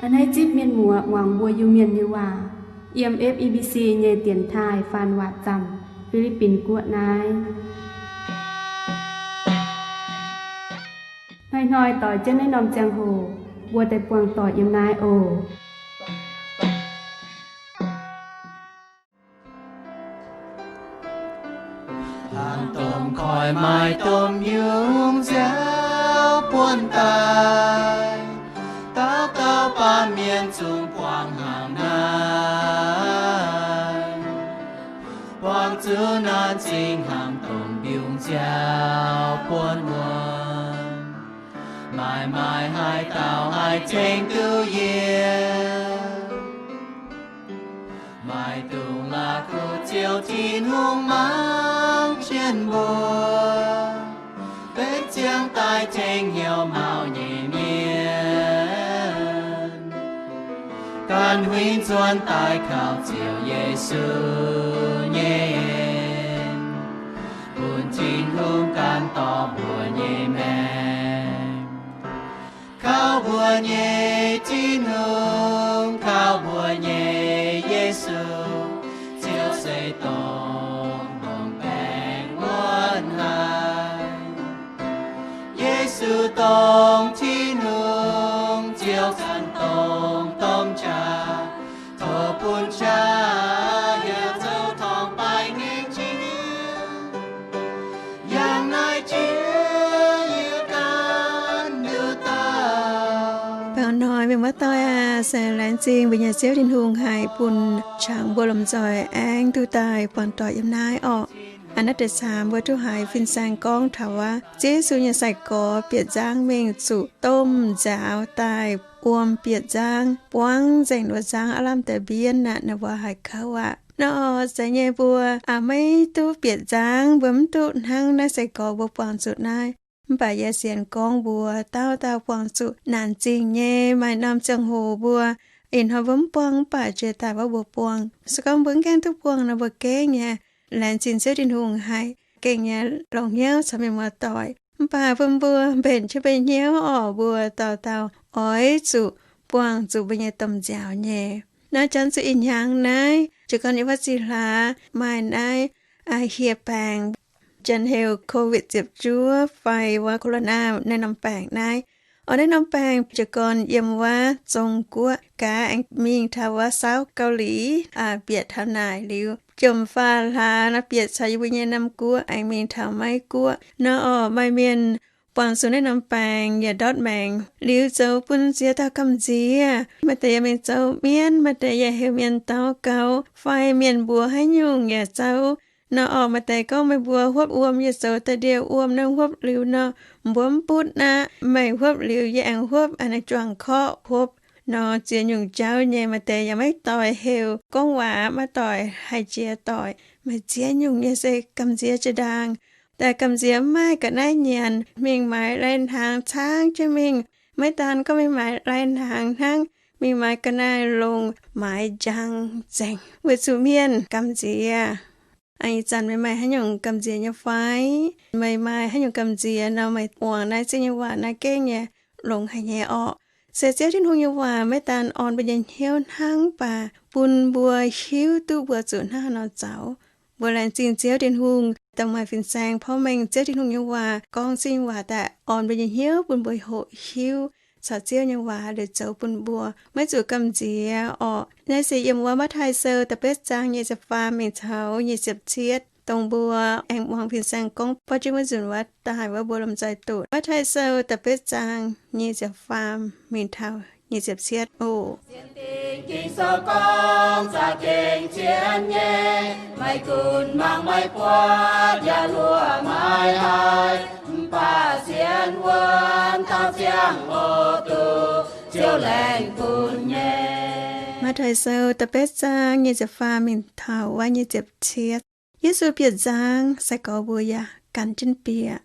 A'hneiv zipv mienh muoz muangx mbuo Iu-Mienh nyei waac yiem F E B C nyei dienx taaih faan waac zaamc, Fi^li^bin Guoqv naaiv. Hnoi-hnoi doix jienv naaiv norm ziangh hoc, mbuo daaih buangh doic yiem naaiv oc. Hnangv domh koiv maaih domh yungz nziaaux buonv daaih, dauh dauh baamh mienh zungv buangh hnangv naaiv. Buangh zuqc naanc zingh hnangv domh yungz nziaaux buonv wuom. Maaih maaih haaix dauh haih tengx duqv yiem? Maaih dungx la'kuqv Ziouv Tin-Hungh mangc jienv mbuo, benx ziangh daaih tengx hnyouv maux nyei mienh, ganh huingx zuonx daaih kaux Ziouv Yesu nyei en, bun Tin-Hungh gan dorh mbuo nyei maengc. Kaux mbuo nyei Tin-Hungh, kaux mbuo nyei Yesu, Ziouv se dongh ndongc baengc wuonv haic. Yesu dongh Tin-Hungh, Ziouv ganh dongh domh qaqv. Tov bun qaqv yaac zoux torngv-baaix ngaengc jiex, yangh naaiv jiex yie ganh nduqc dauh. Baengh hnoi mienh muoz-doic aac, se laengz zingh mbuo nyei Ziouv Tin-Hungh haih bun qangx mbuo lomh nzoih aengx duqv daaih buangh doic yiem naaiv orqc. Aa, naaiv deix camv mbuo duqv haiz fin-saeng gorngv taux wuov Ziouv Yesu nyei sai-gorx bieqc nzangv mingh zuqc domh nziaaux daaih wuom bieqc nzangv, buangv nzengc wuov nzangv aav lamh deix mbienv aqv. Naaiv mbuo haiz kouv aqv. Nor, zeiz nyei mbuo aac maiv duqv bieqc nzangv, mbuo mv duqv hnangv naaiv sai-gorx mbuo buangh zuqc naaiv. Mv baac yie sienx gorngv mbuo dauh dauh buangh zuqc naanc zingh nyei maaih norm ziangh hoc mbuo ih hnoi mbuo mv buangh mv baac jiex daaih wuov mbuo buangh. Se gorngv mbuo mv gaengh duqv buangh nor mbuo gengh nyei laengz zingh Ziouv Tin-Hungh haih gengh nyei longc hnyouv caux mienh muoz-doic. Mv baac bun mbuo mbenc jienv mbenc hnyouv orqc, mbuo dauh dauh oix zuqc buangh zuqc mbuo nyei domh nziaaux nyei. Naaiv janx zuqc ih hnyangx naaiv jiez gorn yiem wuov zinh hlaax maaih naaiv hieh baengc, janx heuc COVID ziepc juov fai wuov corona naaiv norm baengc naaiv. Orqc, naaiv norm baengc jiez gorn yiem wuov Zong-Guoqv gaax aengx mingh taux wuov South Gau^li, bieqc taux naaic liuz, jomc faam hlaax nor bieqc caux yie mbuo nyei Nam Guoqv aengx mingh taux Meiv Guoqv. Nor orqc, maaih mienh buangh zuqc naaiv norm baengc yaac ndortv maengc liuz zoux bun ziex dauh gamh nziex. Maaih deix yaac mingh zoux mienv, maaih deix yaac heuc mienh daux gaux fai mienh mbuox haaix nyungc yaac zoux. Nor orqc, maaih deix gorngv meih mbuo huopv wuom yaac zoux da'ndie wuom naaiv huopv liuz nor, mbuo mv butv aqv. Meih huopv liuz yie aengx huopv, aa, naaiv juangc korqv huopv. Nor ziex nyungc jauv nyei, maaih deix yaac maiv doix heuc gorngv waac, maiv doix haih jiex doic. Maaih ziex nyungc nyei se gamh nziex jiex ndaangc. Daaih gamh nziex mv maaih ga'naaiv nyanc, mingh maaiz lai-hnaangx caangv jienv mingh. Maiv daan gorngv mingh maaiz lai-hnaangx hnangv, mingh maaiz ga'naaiv longc maaiz njang nzengc weic zuqc mienh gamh nziex. Ih zanc meih maaih haaix nyungc gamh nziex nyei fai? Meih maaih haaix nyungc gamh nziex nor, meih muangx naaiv Ziouv nyei waac naaiv gengh nyei longx haic nyei orqc. Se Ziouv Tin-Hungh nyei waac maiv daan orn mbuo nyei hnyouv hnangv, mv baac bun mbuo hiuv duqv mbuo zuqc hnangv haaix nor zoux. Mbuo laengz zingh Ziouv Tin-Hungh dongh maaih fin-saeng porv mengh Ziouv Tin-Hungh nyei waac, gorngv Ziouv nyei waac daaih orn mbuo nyei hnyouv, bun mbuo hoqc hiuv caux Ziouv nyei waac liuz zoux bun mbuo maiv zuqc gamh nziex orqc. Naaiv se yiem wuov Matv^taai Sou da'betv zaang nyic ziepc faam mingh taux nyic ziepc cietv, dongh mbuo aengx muangx fin-saeng gorngv baav jienv wuov nzunc wuov daaih wuov mbuo lomh nzoih doqc Matv^taai Sou da'betv zaang nyic ziepc faam mingh taux nyic ziepc cietv oc. Sienx Ging-Sou gorngv za'gengh zien nyei, maiv gunv mangc maiv buatc yaac luoqc maiv haih, mv baac sienx wuonx taux ziangh hoc duqv Ziouv laengz bun nyei. Matv^taai Sou da'betv zaang nyic ziepc faam mingh taux wuov nyic ziepc cietv. Yesu bieqc nzang, sai-gorx mbuo yaac gan jienv bieqc.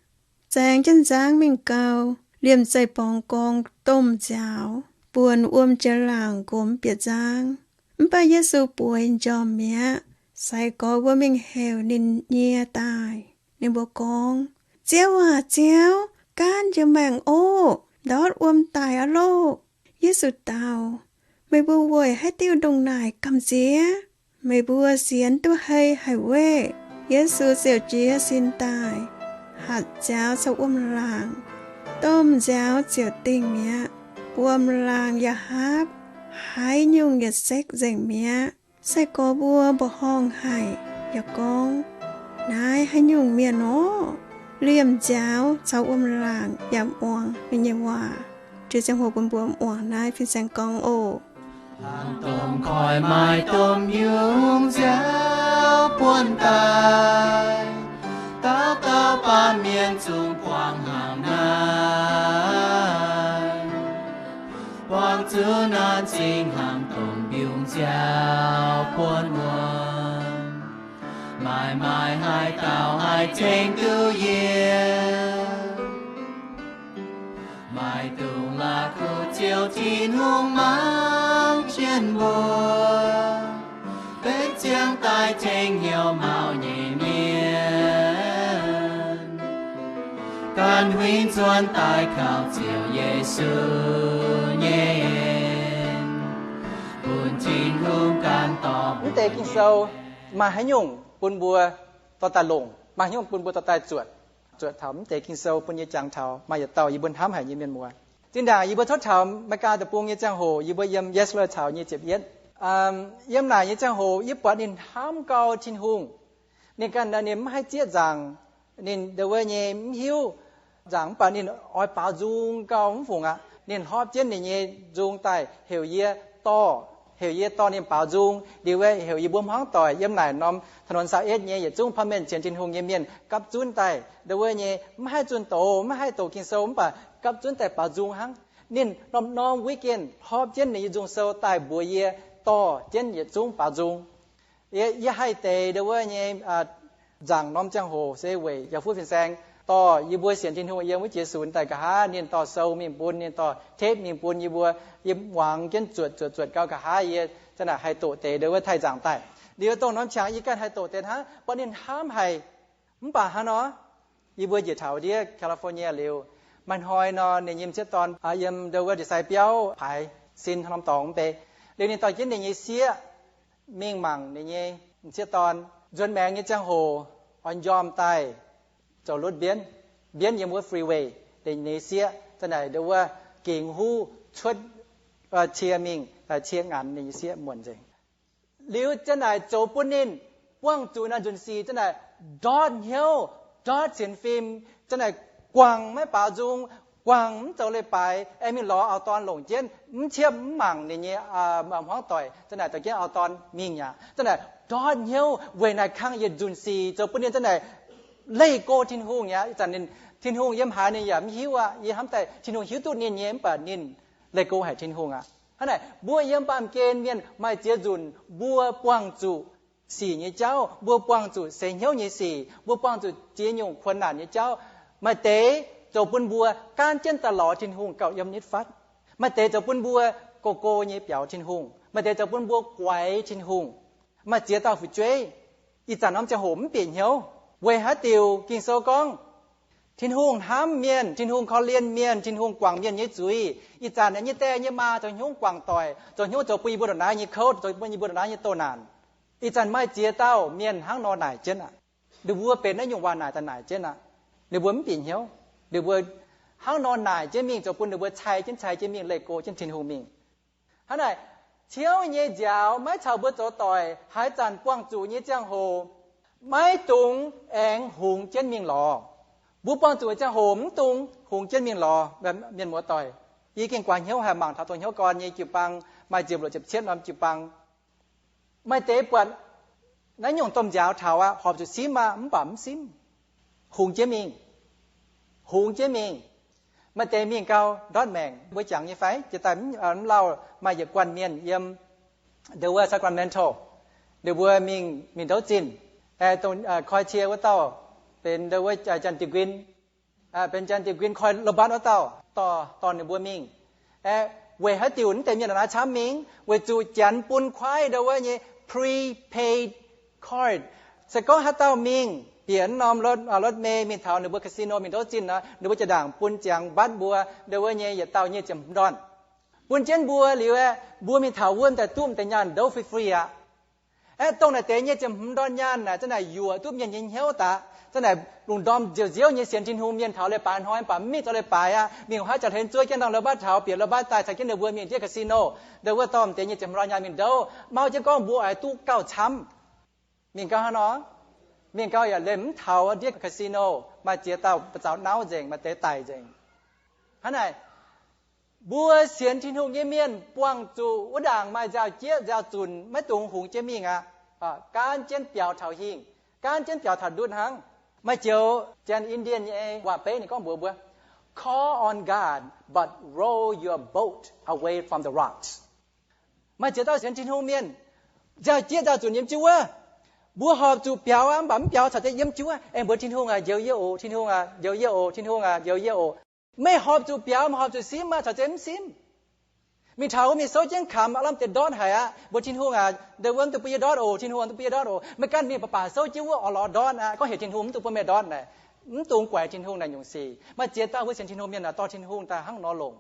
Zaeng jienv nzangv mingh gau, liemh zeih borngz gorngv domh nziaaux, buonc wuom jiex laangc nqomz bieqc nzangv. Mv baac Yesu bueix njormh mi'aqv. Sai-gorx mbuo mingh heuc ninh nyie daaih. Ninh mbuo gorngv, Ziouv aac, Ziouv, gaanv njiec maengc oc. Ndortv wuom daic aqv loh. Yesu dau, Meih mbuo weic haaix diuh ndongc naaic gamh nziex? Meih mbuo sienx duqv hei haic weih. Yesu ziouc jiez sin daaih, hatc nziaaux caux wuom-laangc. Domh nziaaux ziouc dingh mi'aqv. Wuom-laangc yaac haapv, haaix nyungc yietc sekv nzengc mi'aqv. Sai-gorx mbuo mbuoqc horngh haic yaac gorngv, Naaiv haaix nyungc mienh orv? Liemh nziaaux caux wuom-laangc yaac muangx ninh nyei waac. Jiex ziangh hoc bun mbuo muangx naaiv fin-saeng gorngv oc. Hnangv dongh koi maaih domh yungz nziaaux buonv daaih, dauh dauh baamh mienh zungv buangh hnangv naaiv. Buangh zuqc naaiv zingh hnangv dongh yungz nziaaux buonv wuom. Maaih maaih haaix dauh haih tengx duqv yiem? Maaih dungz la'kuqv ziouc Tin-Hungh mangc jienv mbuo, benx ziangh daaih tengx hnyouv mauv nyei mienh, ganh huingx zuonx daaih kaux Ziouv Yesu nyei en, bun Tin-Hungh ganh dorh. Mv deix Ging-Sou maaih haaix nyungc bun mbuo dorh daaih longc? Maaih haaix nyungc bun mbuo dorh daaih zuotc? Zuotc taux mv deix Ging-Sou bun yie jangx taux maaih yietc dauh yie mbuo hnamv haic nyei mienh muoz. Zinh ndaangc yie mbuo tov taux America deic-bung nyei ziangh hoc, yie mbuo yiem Yesler caux nyei ziepc yietv. Yiem naaic nyei ziangh hoc yie buatc ninh hnamv gau Tin-Hungh. Ninh ganh ninh mv haih zieqv nzaangc, ninh ndau wuov nyei mv hiuv nzaangc, mv baac ninh oix baaux nzung gau mv fungc aqv. Ninh hlorpv jienv ninh nyei nzung daaih heuc yie dorh, heuc yie dorh ninh baaux nzung. Liuz wuov heuc yie mbuo hmuangv doic yiem naaic norm ถนนซาวเอส nyei yietc zungv พ่อแม่ sienx Tin-Hungh nyei mienh gapv zunv daaih ndau wuov nyei, mv haih zunh doz, mv haih doqc Ging-Sou, mv baac gapv zunv daaih baaux nzung hnangv. Ninh norm-norm weekend hlorpv jienv ninh nyei nzung sou daaih mbuox yie dorh jienv yietc zungv baaux nzung. Yie, yie haih deix ndau wuov nyei nzaangc norm ziangh hoc se weic yaac fuqv fin-saeng dorh yie mbuo sienx Tin-Hungh yiem wuov jiex sunx daaih nqa'haav, ninh dorh sou mingh bun, ninh dorh tape mingh bun yie mbuo. Yie muangx jienv zuotc zuotc zuotc gau nqa'haav, yie zanc naaic haih doqc deix ndau wuov taaih nzaangc daaih. Liuz dongh norm qangx yie ganh haih doqc deix hnangv, buatc ninh hnamv haic. Mv baac hnangv nor, yie mbuo njiec taux ndiev California liuz, maaih hnoi nor ninh nyei m'sieqv dorn yiem ndau wuov Desai biauv paaix sin norm dorngx mv bei. Liuz ninh dorh jienv ninh nyei sieqv mingh mangc ninh nyei m'sieqv dorn. Nzuonx maengx nyei ziangh hoc oix njormh daaih zoux lutv mbienv, mbienv yiem wuov freeway. Ninh nyei sieqv zanc naaic ndau wuov gingx huv cuotv cie mingh, cie nganx ninh nyei sieqv muonc nzengc. Liuz zanc naaic zoux bun ninh buangh zuqc naaiv nzunc sic zanc naaic ndortv hnyouv, ndortv sienx fim, zanc naaic guangc maiv baaux nzung, guangc mv zoux leiz-baaix, aengx mingh lorz auv-dorn longc jienv, mv ciepv mv mangc ninh nyei hmuangv doic, zanc naaic dorh jienv auv-dorn mingh aqv. Zanc naaic ndortv hnyouv weic naaic kangv yietc nzunc sic zoux bun ninh zanc naaic leih go Tin-Hungh aqv. Ih zanc ninh, Tin-Hungh yiem haaix ninh yaac mv hiuv aqv. Yie hnamv daaih Tin-Hungh hiuv duqv ninh nyei mv baac ninh leih go haic Tin-Hungh aqv. Hnangv naaic mbuo yiem baamh gen mienh maaih ziex nzunc mbuo buangh zuqc sic nyei jauv, mbuo buangh zuqc seix hnyouv nyei sic, mbuo buangh zuqc ziex nyungc kuonx naanc nyei jauv. Maaih deix zoux bun mbuo gaanv jienv daaih lorz Tin-Hungh gauh yiem nitv fatv. Maaih deix zoux bun mbuo go-go nyei biaux Tin-Hungh. Maaih deix zoux bun mbuo guaix Tin-Hungh. Maaih ziex dauh fu'jueiv ih zanc norm ziangh hoc mv bieqc hnyouv. Weic haaix diuc? Ging-Sou gorngv Tin-Hungh hnamv mienh, Tin-Hungh korv-lienh mienh, Tin-Hungh guangc mienh nyei zuiz. Ih zanc yie nyei die nyei maa zoux hnyouv guangc doic, zoux hnyouv zoux bun yie mbuo ndongc naaiv nyei kouv, zoux bun yie mbuo ndongc naaiv nyei doh naanc. Ih zanc maaih ziex dauh mienh hnangv nor naaic jienv aqv. Ninh mbuo benx naaiv nyungc waac naaic daaih naaic jienv aqv. Ninh mbuo mv bieqc hnyouv. Ninh mbuo hnangv nor naaic jienv mingh zoux bun ninh mbuo cai jienv, cai jienv mingh, leih go jienv Tin-Hungh mingh. Hnangv naaic, ciouv nyei nziaaux maiv caux mbuo zoux doic, haaix zanc buangh zuqc nyei ziangh hoc maiv dungx aengx hungx jienv mingh lorz. Mbuo buangh zuqc nyei ziangh hoc mv dungx hungx jienv mingh lorz. Mienh muoz-doic, yie gengh guaax hnyouv haic, mangc taux dongh hnyouv gorn nyei jiu-baang, maaih ziepc luoqc ziepc cietv norm jiu-baang. Maaih deix buatc naaiv nyungc domh nziaaux taux aqv, horpc zuqc simv aqv, mv baac mv simv. Hungx jienv mingh. Hungx jienv mingh. Maaih deix mingh gau ndortv maengc. Mbuo jangx nyei fai? Jiex daaih mv lauh, maaih yietc guanh mienh yiem ndau wuov Sacramento, ninh mbuo mingh, mingh ndouv zinh. Aeqv, dongh koi cie wuov dauh benx ndau wuov janx-diuh nquin, benx janx-diuh nquin koi lo-mbatv wuov dauh dorh, dorh ninh mbuo mingh. Aeqv, weic haaix diuc naaiv deix mienh naaiv camv mingh? Weic zuqc janx bun kuaaiv ndau wuov nyei prepaid card. Se gorngv haaix dauh mingh bieqc norm รถเมล์ mingh taux ninh mbuo casino mingh ndouv zinh nor, ninh mbuo jaa-ndaangc bun ziangx mbatv mbuo ndau wuov nyei yietc dauh nyic ziepc hmz ndorn. bun jienv mbuo liuz, mbuo mingh taux wuov daaih duqv m'deix nyaanh ndouv fri fri aqv. Aeqv, dongh naaic deix nyei ziepc hmz ndorn nyaanh naaic, za'naaic yuoqc duqv mienh nyei hnyouv daaih, za'naaic lungh ndorm nziouc nziouv nyei sienx Tin-Hungh mienh taux leiz-baaix hnoi mv baac mv mingh zoux leiz-baaix aqv, mingh haaix jaax hlen zuov jienv ndorm lo baav taux bieqc lo baav daaih caux jienv ninh mbuo mingh ndiev casino. Ndau wuov dorh m'deix nyei ziepc hmz ndorn nyaanh mingh ndouv, mauv jienv gorngv mbuo oix duqv gauh camv. Mingh gau hnangv nor, mingh gau yaac liemh mv taux ndiev casino, maaih ziex dauh ba'zaux nauv nzengc, maaih deix daic nzengc. Hnangv naaic, mbuo sienx Tin-Hungh nyei mienh buangh zuqc wuov ndaangc maaih nziaaux-jieqv nziaaux-zunc maiv dungx hungx jienv mingh aqv. Gaanv jienv biaux taux hingh, gaanv jienv biaux taux ndutv hnangv. Maaih joux Janx Indian nyei waac-beiv ninh gorngv mbuox mbuo, call on God, but row your boat away from the rocks. Maaih ziex dauh sienx Tin-Hungh mienh, nziaaux-jieqv nziaaux-zunc yiem jienv wuov, mbuo horpc zuqc biaux aqv, mv baac mv biaux caux deix yiem jienv wuov aengx mbuox Tin-Hungh aac, njoux yie oc, Tin-Hungh aac, njoux yie oc, Tin-Hungh aac, njoux yie oc. Meih horpc zuqc biaux, meih horpc zuqc simv aqv, caux deix mv simv. Mingh taux wuov mingh souv jienv kamx aav lamh deix ndortv haic aqv, mbuox Tin-Hungh aac, ndau wuov mv dungx bun yie ndortv oc, Tin-Hungh mv dungx bun yie ndortv oc. Meih ganh mingh baac baac souv jienv wuov oix lorz ndortv aqv, gorngv heuc Tin-Hungh mv dungx bun meih ndortv naaic, mv dungx guaix Tin-Hungh naaic nyungc sic. Maaih ziex dauh mbuo sienx Tin-Hungh mienh naaic dorh Tin-Hungh daaih hnangv nor longc.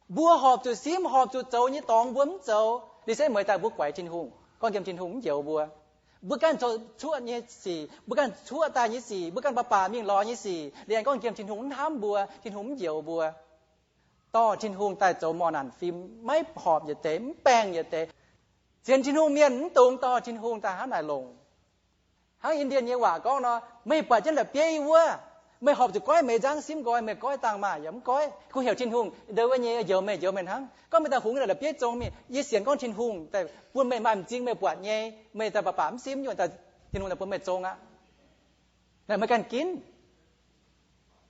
Mbuo horpc zuqc simv, horpc zuqc zoux nyei dorngx mbuo mv zoux. Liuz se mueiz daaih mbuo guaix Tin-Hungh, gorngv nqemh Tin-Hungh mv njoux mbuo. Mbuo ganh zoux cuoqv nyei sic, mbuo ganh cuoqv daaih nyei sic, mbuo ganh baac baac mingh lorz nyei sic, liuz aengx gorngv nqemh Tin-Hungh mv hnamv mbuo, Tin-Hungh mv njoux mbuo. Dorh Tin-Hungh daaih zoux morh naanc fim maiv horpc yietc deix, mv baengh yietc deix. Sienx Tin-Hungh mienh mv dungx dorh Tin-Hungh daaih hnangv naaic longc. Hnangv Indian nyei waac gorngv nor, meih buatc jienv la'bieiv wuov, meih horpc zuqc goiv meih nzangv simv nqoi, meih goiv dangh maah yaac mv goiv. Kuv heuc Tin-Hungh, ndau wuov nyei njoux meih, njoux meih hnangv. Gorngv meih daaih hungx la'bieiv zong mingh, yie sienx gorngv Tin-Hungh daaih bun meih maaih m'zing meih buatc nyei, meih daaih baac baac mv simv nyei daaih, Tin-Hungh daaih bun meih zong aqv. Naaic meih ganh ginv.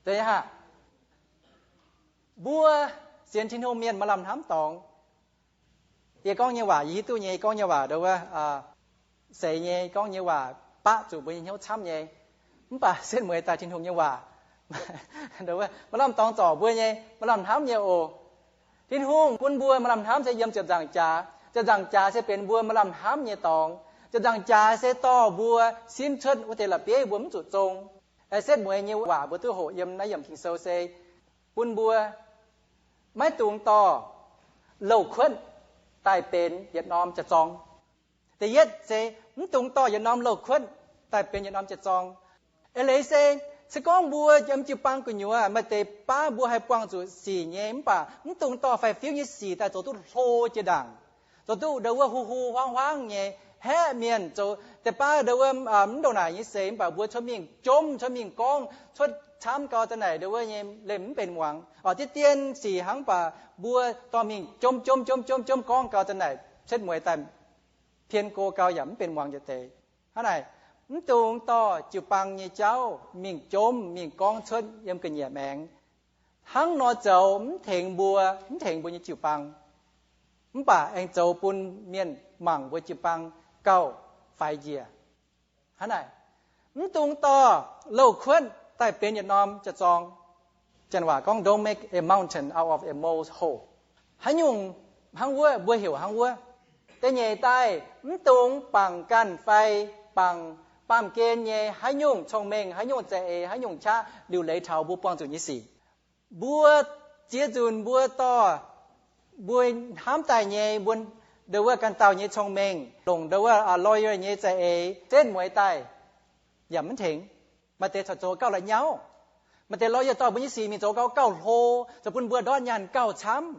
Deix haac, mbuo sienx Tin-Hungh mienh maaih lamh hnamv dorngx. Yie gorngv nyei waac, yie hiuv duqv nyei, gorngv nyei waac ndau wuov, seix nyei, gorngv nyei waac baqv zuqc mbuo nyei hnyouv camv nyei. Mv baac setv mueiz daaih Tin-Hungh nyei waac, ndau wuov maaih lamh dorngx zorc mbuo nyei, maaih lamh hnamv nyei oc. Tin-Hungh bun mbuo maaih lamh hnamv se yiem ziepc nzaangc jaax. Ziepc nzaangc jaax se benx mbuo maaih lamh hnamv nyei dorngx. Ziepc nzaangc jaax se dorh mbuo simv cuotv wuov deix la'bieiv mbuo mv zuqc zong. Setv mueiz nyei waac mbuo duqv hoqc yiem naaiv yiemc Ging-Sou se bun mbuo maiv dungx dorh louh kuotv daaih benx yietc norm jiex zorng. Da'yietv se mv dungx dorh yietc norm louh kuotv daaih benx yietc norm jiex zorng. Eix leiz se, se gorngv mbuo yiem jiu-baang gu'nyuoz maaih deix baav mbuo haih buangh zuqc sic nyei, mv baac mv dungx dorh faix-fiuv nyei sic daaih zoux duqv hlo jiex ndaangc, zoux duqv ndau wuov hu hu huaang huaang nyei, haeqv mienh, zoux deix baav ndau wuov mv ndongc naaic nyei seix, mv baac mbuo cuotv mingh jomv, cuotv mingh gorngv, cuotv camv gau za'naaic ndau wuov nyei lemh mv benx muangx. Oc, diev dien sic hnangv baac mbuo dorh mingh jomv jomv jomv jomv jomv gorngv gau za'naaic setv mueiz daaih pien go gau yaac mv benx muangx yietc deix. Hnangv naaic, mv dungx dorh jiu-baang nyei jauv mingh jomv mingh gorngv cuotv yiem ga'nyiec maengx. Hnangv nor zoux mv tengx mbuo, mv tengx mbuo nyei jiu-baang, mv baac aengx zoux bun mienh mangc mbuo jiu-baang gauh faix njiec. Hnangv naaic, mv dungx dorh louh kuotv daaih benx yietc norm jiex zorng. Janx waac gorngv, don't make a mountain out of a molehill. Haaix nyungc hnangv wuov mbuo heuc hnangv wuov. Da'nyeic daaih, mv dungx bangc ganh fai bangc baamh gen nyei haaix nyungc cong-mengh, haaix nyungc za'eix, haaix nyungc qaqv liuc leiz taux mbuo buangh zuqc nyei sic. Mbuo ziex nzunc mbuo dorh mbuo hnamv daaih nyei, mbuo ndau wuov ganh dauh nyei cong-mengh, longc ndau wuov lawyer nyei za'eix setv mueiz daaih yaac mv tengx. Maaih deix corc zoux gauh la'nyauv. Maaih deix lawyer dorh mbuo nyei sic mingh zoux gau gauh hlo, zoux bun mbuo ndortv nyaanh gauh camv.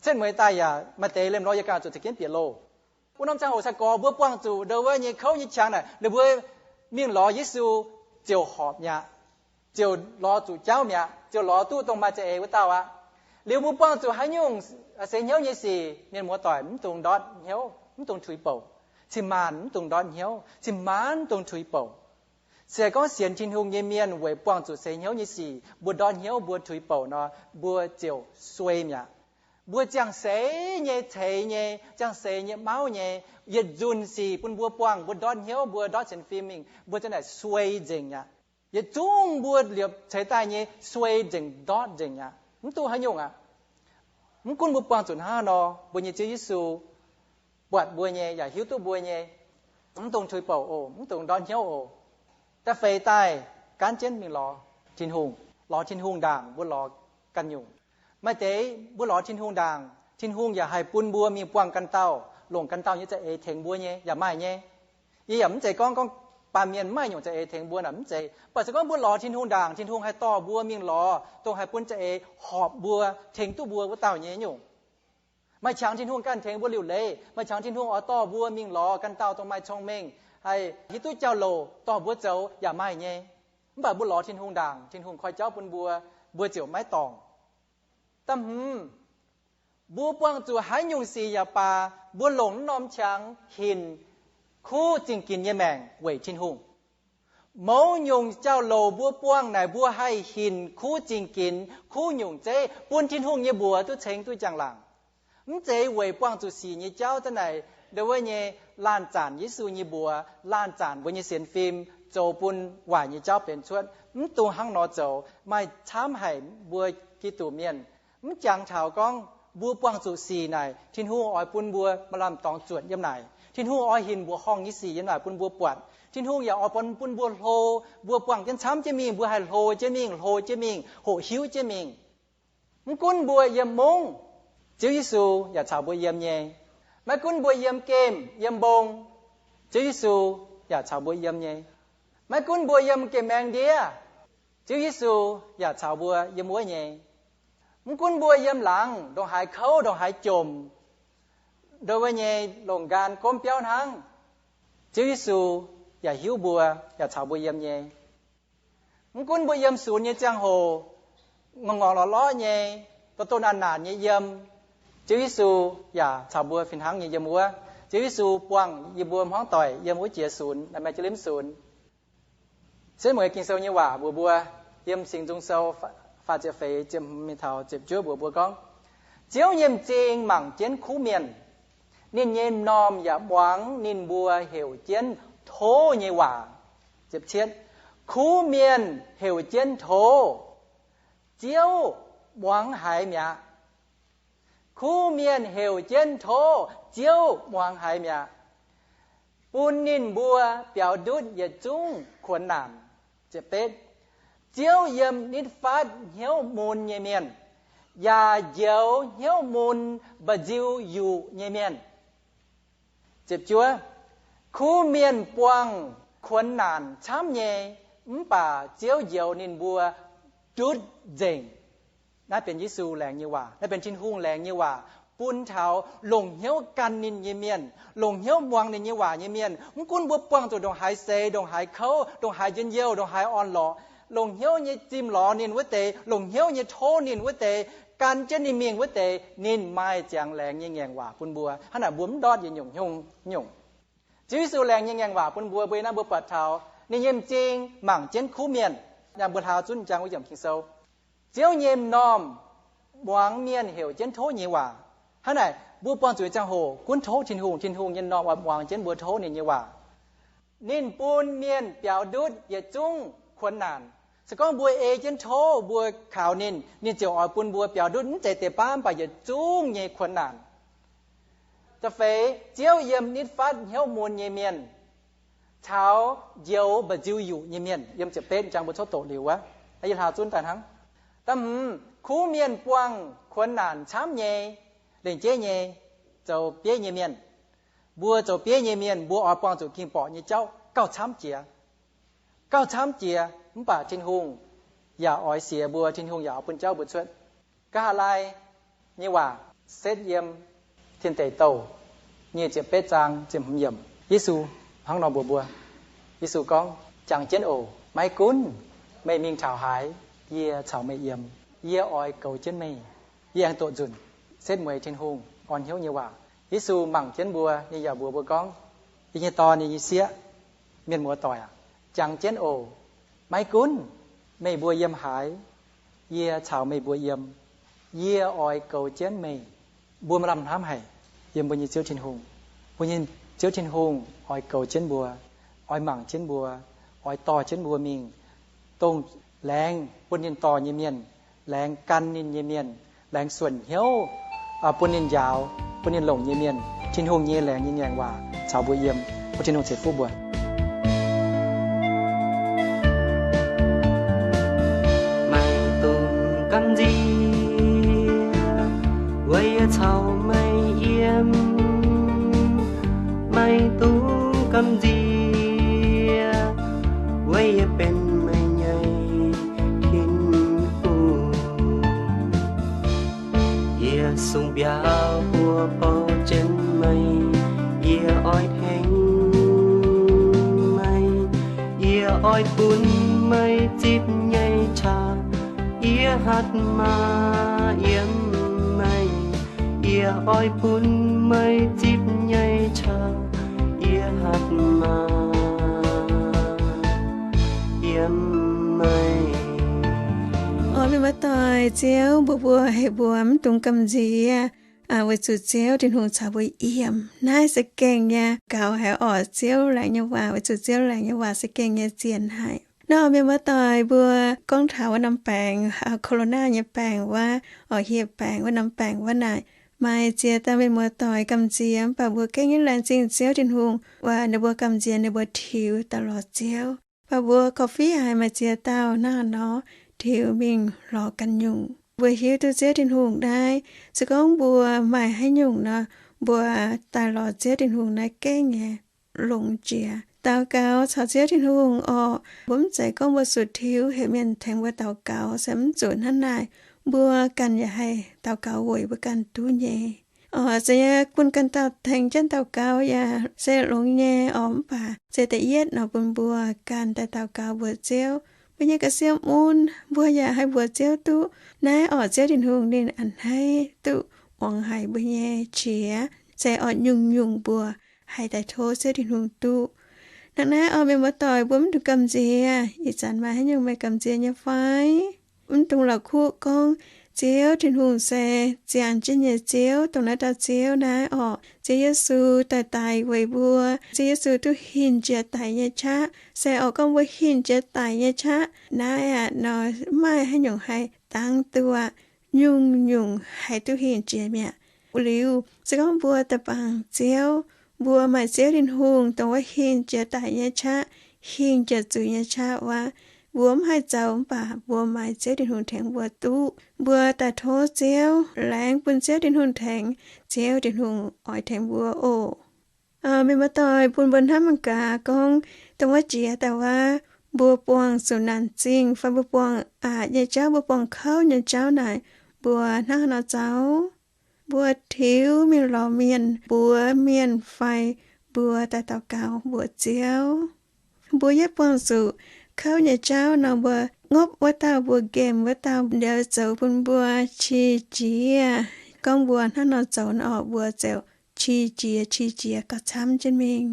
Setv mueiz daaih yaac maaih deix lemh lawyer ganh zuqc za'gengh bieqc loh. Wuov norm ziangh hoc sai-gorx mbuo buangh zuqc ndau wuov nyei kouv nyei qangx naaic, ninh mbuo mingh lorz Yesu ziouc horpc mi'aqv, ziouc lorz zuqc jauv mi'aqv, ziouc lorz duqv dongh maaih za'eix wuov dauh aqv. Liuz mbuo buangh zuqc haaix nyungc seix hnyouv nyei sic, mienh muoz-doic, mv dungx ndortv hnyouv, mv dungx tuix bouc. Cin-maanc mv dungx ndortv hnyouv, cin-maanc mv dungx tuix bouc. Se gorngv sienx Tin-Hungh nyei mienh weic buangh zuqc seix hnyouv nyei sic mbuo ndortv hnyouv mbuo tuix bouc nor, mbuo ziouc suei mi'aqv. Mbuo ziangh seix nyei ceix nyei, ziangh seix nyei mauv nyei, yietc nzunc sic bun mbuo buangh, mbuo ndortv hnyouv, mbuo ndortv sienx fim mingh, mbuo ziouc naaic suei nzengc mi'aqv. Yietc zungv mbuo liepc ceix daaih nyei suei nzengc, ndortv nzengc mi'aqv. Mv duqv haaix nyungc aqv. Mv gunv mbuo buangh zuqc hnangv haaix nor, mbuo nyei Ziouv Yesu buatc mbuo nyei yaac hiuv duqv mbuo nyei, mv dungx tuix bouc oc, mv dungx ndortv hnyouv oc. Da'feix daaih gaanv jienv mingh lorz Tin-Hungh. Lorz Tin-Hungh ndaangc mbuo lorz ganh nyungc. Maaih deix mbuo lorz Tin-Hungh ndaangc, Tin-Hungh yaac haih bun mbuo mingh buangh ganh dauh, longc ganh dauh nyei za'eix tengx mbuo nyei, yaac maaih nyei. Yie yaac mv zeiz gorngv, gorngv baamh mienh mv maaih nyungc za'eix tengx mbuo naaic, mv zeiz. Mv baac se gorngv mbuo lorz Tin-Hungh ndaangc, Tin-Hungh haih dorh mbuo mingh lorz dongh haih bun za'eix horpc mbuo, tengx duqv mbuo wuov dauh nyei nyungc. Maaih qangx Tin-Hungh ganh tengx mbuo liuc leiz, maaih qangx Tin-Hungh oix dorh mbuo mingh lorz ganh dauh dongh maaih cong-mengh, haih hiuv duqv jauv-louc dorh mbuo zoux yaac maaih nyei. Mv baac mbuo lorz Tin-Hungh ndaangc, Tin-Hungh koi jauv bun mbuo, mbuo ziouc maiv dorngc. Da'hmz, mbuo buangh zuqc haaix nyungc sic yaac baac, mbuo longc wuov norm qangx hinc kuv zingh ginx nyei maengc weic Tin-Hungh. Mouz nyungc jauv-louc mbuo buangh naaic, mbuo haih hinc kuv zingh ginx, kuv nyungc zeiv bun Tin-Hungh nyei mbuox duqv ceng duqv njang-laangc. Mv zeiz weic buangh zuqc sic nyei jauv za'naaic, ndo wuov nyei laanh zanc Yesu nyei mbuox, laanh zanc mbuo nyei sienx fim zoux bun waaic nyei jauv benx cuotv. Mv dungx hnangv nor zoux. Maaih camv haic mbuo Giduc mienh mv jangx taux gorngv mbuo buangh zuqc sic naaic, Tin-Hungh oix bun mbuo maaih lamh dorngx zuotc yiem naaic. Tin-Hungh oix hinc mbuoqc horngh nyei sic yiem naaic bun mbuo buatc. Tin-Hungh yaac oix bun, bun mbuo hlo. Mbuo buangh jienv camv jienv mingh, mbuo haih hlo jienv mingh, hlo jienv mingh, hoqc hiuv jienv mingh. Mv gunv mbuo yiem mungv, Ziouv Yesu yaac caux mbuo yiem nyei. Maiv gunv mbuo yiem gemh yiem mbong, Ziouv Yesu yaac caux mbuo yiem nyei. Maiv gunv mbuo yiem gemh maengx ndiev, Ziouv Yesu yaac caux mbuo yiem wuov nyei. Mv gunv mbuo yiem laangz ndongc haaix kouv, ndongc haaix jomc, ndo wuov nyei longc nqaan gomv biauv hnangv, Ziouv Yesu yaac hiuv mbuo, yaac caux mbuo yiem nyei. Mv gunv mbuo yiem sunx nyei ziangh hoc, ngorc ngorc lorqc lorqc nyei, doh doh naanc naanc nyei yiem, Ziouv Yesu yaac caux mbuo fih hnangv nyei yiem wuov. Ziouv Yesu buangh yie mbuo hmuangv doic yiem wuov jiex sunx, naaiv maaih jienv limv sunx. Setv mueiz Ging-Sou nyei waac mbuox mbuo, yiem Singx Nzung Sou faah ziepc feix, ziepc hmz mingh taux ziepc juov mbuox mbuo gorngv, Ziouv nyei m'zing mangc jienv kuv mienh, ninh nyei m'normh yaac muangx ninh mbuo heuc jienv tov nyei waac. Kuv mienh heuc jienv tov, Ziouv muangx haiz mi'aqv. Kuv mienh heuc jienv tov, Ziouv muangx haiz mi'aqv, bun ninh mbuo biaux ndutv yietc zungv kuonx naanc. Ziouv yiem nitv fatv hnyouv mun nyei mienh, yaac njoux hnyouv mun mba'nziu yuqc nyei mienh. Kuv mienh buangh kuonx naanc camv nyei, mv baac Ziouv njoux ninh mbuo ndutv nzengc. Naaiv benx Yesu laengz nyei waac. Naaiv benx Tin-Hungh laengz nyei waac bun taux longc hnyouv gan ninh nyei mienh, longc hnyouv muangx ninh nyei waac nyei mienh. Mv gunv mbuo buangh zuqc ndongc haaix seix, ndongc haaix kouv, ndongc haaix njien-youh, ndongc haaix orn-lorqc, longc hnyouv nyei zimh lorz ninh wuov deix, longc hnyouv nyei tov ninh wuov deix, gan jienv ninh mingh wuov deix, ninh maaih ziangx laengz nyei ngaengc waac bun mbuo. Hnangv naaic mbuo mv ndortv yietc nyungc nyungc. Ziouv Yesu laengz nyei ngaengc waac bun mbuo, mbuo naaiv mbuo buatc taux ninh nyei m'zing mangc jienv kuv mienh. Naaiv mbuo hlauv zunv njang wuov yiemc Ging-Sou. Ziouv nyei m'normh muangx mienh heuc jienv tov nyei waac. Hnangv naaic mbuo buangh zuqc nyei ziangh hoc gunv tov Tin-Hungh, Tin-Hungh nyei m'normh oix muangx jienv mbuo tov ninh nyei waac. Ninh bun mienh biaux ndutv yietc zungv kuonx naanc. Se gorngv mbuo ei jienv tov, mbuo kaux ninh, ninh ziouc oix bun mbuo biaux ndutv mv zeiz deix baav, mv baac yietc zungv nyei kuonx naanc. Da'feix, Ziouv yiem nitv fatv hnyouv mun nyei mienh caux njoux mba'nziu yuqc nyei mienh. Yiem ziepc betv jang mbuo coqv doqc liuz wuov, yie hlauv zunv daaih hnangv. Da'hmz, kuv mienh buangh kuonx naanc camv nyei, lengc jeiv nyei, zoux bieiv nyei mienh. Mbuo zoux bieiv nyei mienh, mbuo oix buangh zuqc ging-borqc nyei jauv gauh camv jiex. Gauh camv jiex, mv baac Tin-Hungh yaac oix siex mbuo, Tin-Hungh yaac oix bun jauv mbuo cuotv. Nqa'haav laai nyei waac setv yiem Tin Deic Douh nyic ziepc betv zaang ziepc hmz yiemc. Yesu hnangv nor mbuox mbuo, Yesu gorngv, Jangx jienv oc. Maiv gunv meih mingh taux haaix, yie caux meih yiem. Yie oix goux jienv meih. Yie aengx doqc nzunc setv mueiz Tin-Hungh orn hnyouv nyei waac. Yesu mangc jienv mbuo, ninh yaac mbuox mbuo gorngv, Yie nyei Dorn, yie nyei sieqv, mienh muoz-doic aac, jangx jienv oc. Maiv gunv meih mbuo yiem haaix, yie caux meih mbuo yiem. Yie oix goux jienv meih. Mbuo maaih lamh hnamv haic yiem mbuo nyei Ziouv Tin-Hungh. Mbuo nyei Ziouv Tin-Hungh oix goux jienv mbuo, oix mangc jienv mbuo, oix dorh jienv mbuo mingh, dongh laengz bun ninh dorh nyei mienh, laengz gan ninh nyei mienh, laengz suonc hnyouv bun ninh njaaux, bun ninh longc nyei mienh. Tin-Hungh nyei laengz nyei ngaengc waac caux mbuo yiem. Bun Tin-Hungh ceix fuqv mbuo. Maiv dungx gamh nziex, weic yie caux Lungh mbiauh mbuo bouh jienv meih, yie oix tengx meih, yie oix bun meih zipv nyei qaqv, yie hatc maaz yiem meih. Yie oix bun meih zipv nyei qaqv, yie hatc maaz yiem meih. Oix mienh muoz-doic, Ziouv mbuox mbuo heuc mbuo mv dungx gamh nziex, weic zuqc Ziouv Tin-Hungh caux mbuo yiem. Naaiv se gengh nyei gaux haic orqc. Ziouv laengz nyei waac, weic zuqc Ziouv laengz nyei waac se gengh nyei zienh haic. Nor mienh muoz-doic, mbuo gorngv taux wuov norm baengc, corona nyei baengc wuov, oix hieh baengc wuov norm baengc wuov naaic, maaih ziex dauh mienh muoz-doic gamh nziex, mv baac mbuo gengh nyei laengz zingh Ziouv Tin-Hungh, waac ninh mbuo gamh nziex ninh mbuo tiux daaih lorz Ziouv. Mv baac mbuo korv-fiqv haic maaih ziex dauh naaiv nor tiux mingh lorz ganh nyungc. Mbuo hiuv duqv Ziouv Tin-Hungh naaiv, se gorngv mbuo maaih haaix nyungc nor, mbuo daaih lorz Ziouv Tin-Hungh naaiv gengh nyei longx jiex. Daux gaux caux Ziouv Tin-Hungh orqc, mbuo mv zeiz gorngv mbuo zuqc tiux heuc mienh tengx mbuo daux gaux, se mv zuqc hnangv naaic. Mbuo ganh yaac haih daux gaux weic mbuo ganh duqv nyei. Oc, se yie bun ganh dauh tengx jienv daux gaux yaac se longx nyei orqc. Mv baac se da'yietv nor bun mbuo ganh daaih daux gaux mbuox Ziouv. Mbuo nyei ga'sie mun mbuo yaac haih mbuox Ziouv duqv. Naaiv orqc, Ziouv Tin-Hungh ninh a'hneiv duqv muangx haic mbuo nyei qiex. Se orqc, nyungc-nyungc mbuo haih daaih tov Ziouv Tin-Hungh duqv. Hnangv naaiv orqc, mienh muoz-doic, mbuo mv dungx gamh nziex. Ih zanc maaih haaix nyungc meih gamh nziex nyei fai? Mv dungx la'kuqv gorngv Ziouv Tin-Hungh se ziangh jienv nyei Ziouv, dongh naaiv dauh Ziouv naaiv orqc, Ziouv Yesu daaih daic weic mbuo. Ziouv Yesu duqv hinc jiex daic nyei qaqv. Se orqc, gorngv mbuo hinc jiex daic nyei qaqv naaiv aqv nor, mv maaih haaix nyungc haih dangx duqv aqv. Nyungc-nyungc haih duqv hinc jiex mi'aqv. Liuz se gorngv mbuo daaih bangc Ziouv, mbuo maaih Ziouv Tin-Hungh dongh wuov hinc jiex daic nyei qaqv, hinc jiex zuiz nyei qaqv wuov, mbuo mv haih zoux mv baac mbuo maaih Ziouv Tin-Hungh tengx mbuo duqv. Mbuo daaih tov Ziouv, laengz bun Ziouv Tin-Hungh tengx, Ziouv Tin-Hungh oix tengx mbuo oc. Mienh muoz-doic, bun mbuo hnamv mangc gaax gorngv dongh wuov jiex daaih wuov, mbuo buangh zuqc naanc zingh fai mbuo buangh aqc nyei jauv, mbuo buangh kouv nyei jauv naaic, mbuo hnangv haaix nor zoux? Mbuo tiux mingh lorz mienh, mbuox mienh fai mbuo daaih daux gaux mbuox Ziouv. Mbuo yietv buangh zuqc kouv nyei jauv nor, mbuo ngopv wuov dauh, mbuo nqemh wuov dauh liuz zoux bun mbuo qiex jiez. Gorngv mbuo hnangv nor zoux nor, mbuo ziouc qiex jiez, qiex jiez gauh camv jienv mingh.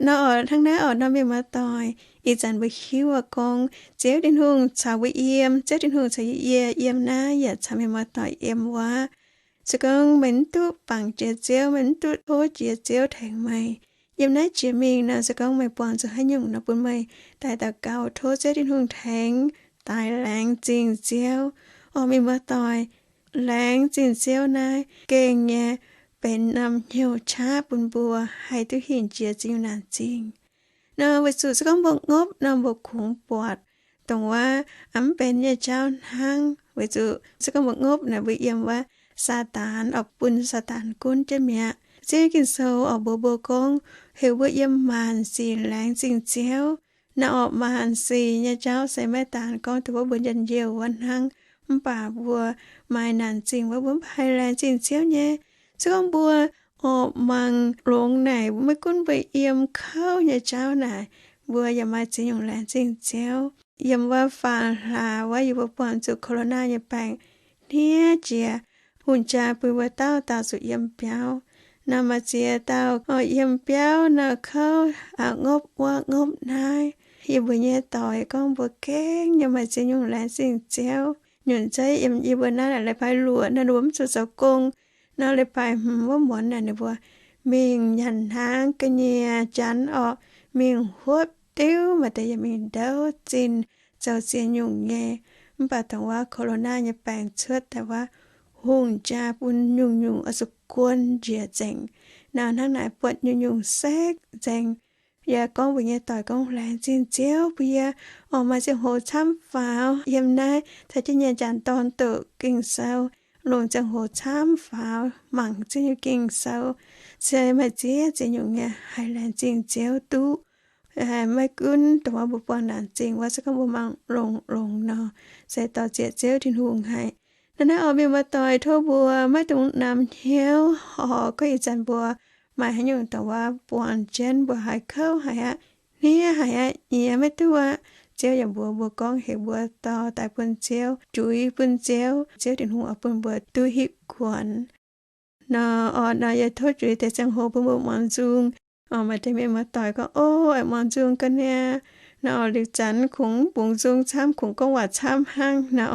Nor orqc, hnangv naaiv orqc, nor mienh muoz-doic, ih zanc mbuo hiuv aqv gorngv Ziouv Tin-Hungh caux mbuo yiem, Ziouv Tin-Hungh caux yie yiem naaiv yaac caux mienh muoz-doic yiem wuov. Se gorngv meih mv duqv bangc jiex Ziouv, meih mv duqv tov jiex Ziouv tengx meih, yiem naaiv jiex mingh nor, se gorngv meih buangh zuqc haaix nyungc nor, bun meih daaih daux gaux tov Ziouv Tin-Hungh tengx, daaih laengz zingh Ziouv. Orqc, mienh muoz-doic, laengz zingh Ziouv naaiv gengh nyei benx norm hnyouv qaqv bun mbuo haih duqv hinc jiex zingh naanc zingh. Nor weic zuqc se gorngv mbuo ngopv nor, mbuo kungx buatc dongh wuov mv benx nyei jauv hnangv. Weic zuqc se gorngv mbuo ngopv naaic, mbuo yiem wuov Saadaan, oix bun Saadaan gunv jienv mi'aqv. Ziouv nyei Ging-Sou oix mbuox mbuo gorngv, heuc mbuo yiem maanc sic laengz zingh Ziouv. Naaiv orqc, maanc sic nyei jauv se maiv daan gorngv dongh wuov mbuo njien-youh wuov hnangv, mv baac mbuo maaih naanc zingh wuov, mbuo mv haih laengz zingh Ziouv nyei. Se gorngv mbuo orqc mangc longx naaic, maiv gunv mbuo yiem kouv nyei jauv naaic, mbuo yaac maaih ziex nyungc laengz zingh Ziouv. Yiem wuov faam hlaax wuov, yie mbuo buangh zuqc corona nyei baengc hniev jiex, hungh jaa bun mbuo dauh dauh zuqc yiem biauv. Nor maaih ziex dauh yiem biauv nor kouv, ngopv wuov ngopv naaiv. Yie mbuo nyei doic gorngv mbuo gengh nyei maaih ziex nyungc laengz zingh Ziouv. Nyunc zeiv yiem yie mbuo naaiv leiz-baaix luoqc nor, ninh mbuo mv zuqc zoux gong. Nor leiz-baaix hmz wuov muonz naaic, ninh mbuo mingh nyanc hnaangx ga'nyiec janx orqc, mingh huotv diuv, maaih deix yaac mingh ndouv zinh, zoux ziex nyungc nyei. Mv baac dongh wuov corona nyei baengc cuotv daaih wuov, hungh jaa bun nyungc-nyungc oix zuqc guon njiec nzengc. Nor hnangv naaic buatc nyungc-nyungc sekv nzengc. Yie gorngv mbuox nyei doic gorngv, laengz zingh Ziouv bun yie oix maaih ziangh hoc camv faaux yiem naaiv caux jienv nyei janx-dorn doqc Ging-Sou, longc ziangh hoc camv faaux mangc Ziouv nyei Ging-Sou, se maaih ziex ziex nyungc nyei haih laengz zingh Ziouv duqv. Maiv gunv dongh wuov mbuo buangh naanc zingh wuov, se gorngv mbuo mangc longx-longx nor, se dorh zieqc Ziouv Tin-Hungh haic. Naaiv naaiv oix mienh muoz-doic tov mbuo maiv dungx namx hnyouv oc. Gorngv ih zanc mbuo maaih haaix nyungc dongh wuov buangh jienv mbuo haiz kouv haic aqv, hniev haic aqv, yie maiv duqv aqv, Ziouv yaac mbuox mbuo gorngv heuc mbuo dorh daaih bun Ziouv, juix bun Ziouv, Ziouv Tin-Hungh oix bun mbuo duqv hitv kuonx. Nor, orqc, nor yie tov juix deix ziangh hoc bun mbuo muangx nzung. Maaih deix mienh muoz-doic gorngv, Ov, muangx nzung ga'naaiv nor, liuz zanc kungx mv bungx nzung camv, kungx gorngv waac camv hnangv nor.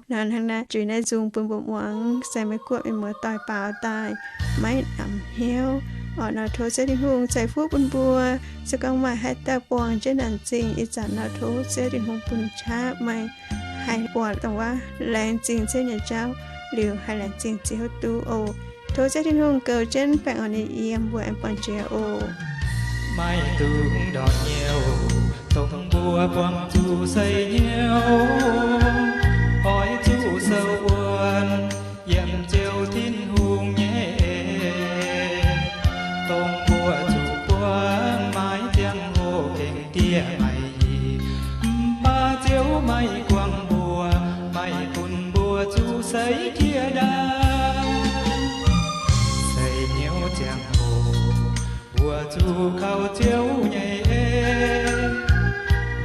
Nor hnangv naaiv juix naaiv nzung bun mbuo muangx, se Meiv Guoqv mienh muoz-doic baaux daaih maiv namx hnyouv. Orqc, nor tov Ziouv Tin-Hungh ceix fuqv bun mbuo. Se gorngv maaih haaix dauh buangh jienv naanc zingh, ih zanc nor tov Ziouv Tin-Hungh bun qaqv meih haih buatc dongh wuov laengz zingh Ziouv nyei jauv, liuz haih laengz zingh Ziouv duqv oc. Tov Ziouv Tin-Hungh goux jienv baengh orn nyei yiem mbuo aengx buangh jiex oc. Maiv dungx ndortv hnyouv dongh mbuo buangh zuqc seix hnyouv, oix zuqc sou wuonv yiem Ziouv Tin-Hungh nyei en. Dongh mbuo zuqc buangh maiv ziangh hoc gengh dieh maaic hih, mv baac Ziouv maiv guangc mbuo, maiv bun mbuo zuqc seix jiex ndaangc. Seix hnyouv ziangh hoc mbuo zuqc kaux Ziouv nyei en,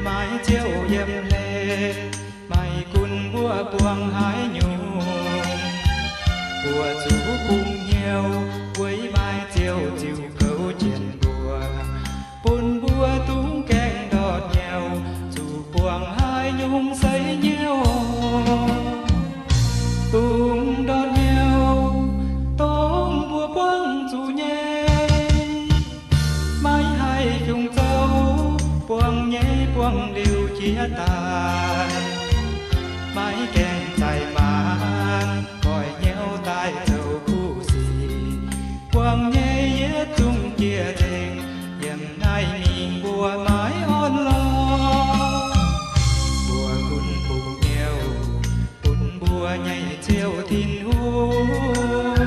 maiv Ziouv yiem hlen, maiv gunv mbuo buangh haaix nyungc, mbuo zuqc bungx hnyouv weic maaih Ziouv ziux goux jienv mbuo, bun mbuo dungx gaengh ndortv hnyouv zuqc buangh haaix nyungc seix hnyouv. Dungx ndortv hnyouv dongh mbuo buangv zuqc nyei. Maiv haih fiungc zoux, buangv nyei buangv liuz jiex daaih. Maiv gaengh zaih maanc goiv hnyouv daaih zoux kuv sic. Buangv nyei yietc zungv jiex nzengc, yiem naaiv mingh mbuo maiv orn lorqc. Mbuo gunv bungx hnyouv bun mbuo nyei Ziouv Tin-Hungh,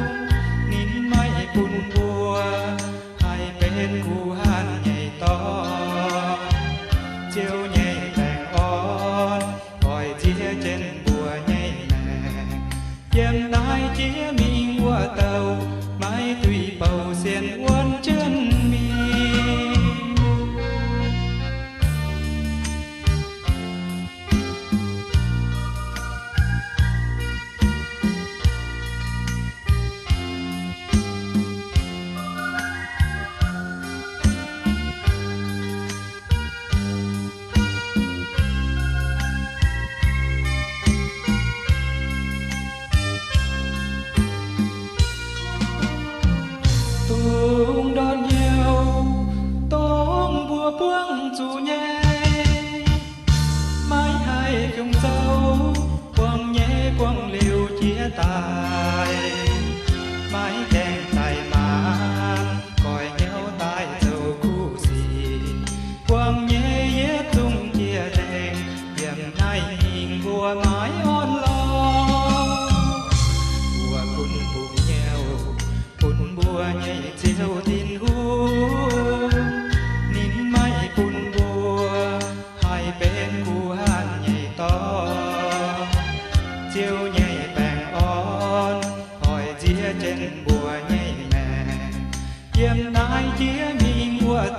ninh maiv bun mbuo haih benx kuv haanv nyei dorn. Ziouv nyei baengh orn oix ziex jienv mbuo nyei maengc. Yiem naaiv jiex mingh wuov douh, maiv duih bouh sienx wuonv jienv mingh. Dungx ndortv hnyouv dongh mbuo buangv zuqc nyei. Maiv haih fiungc zoux, buangv nyei buangv liuz jiex daaih. Maiv gaengh zaih maanc goiv hnyouv daaih zoux kuv sic. Buangv nyei yietc zungv jiex nzengc, yiem naaiv mingh mbuo maiv orn lorqc. Mbuo gunv bungx hnyouv bun mbuo nyei Ziouv Tin-Hungh, ninh maiv bun mbuo haih benx kuv haanv nyei dorn. Ziouv nyei baengh orn oix ziex jienv mbuo nyei maengc. Yiem naaiv jiex mingh wuov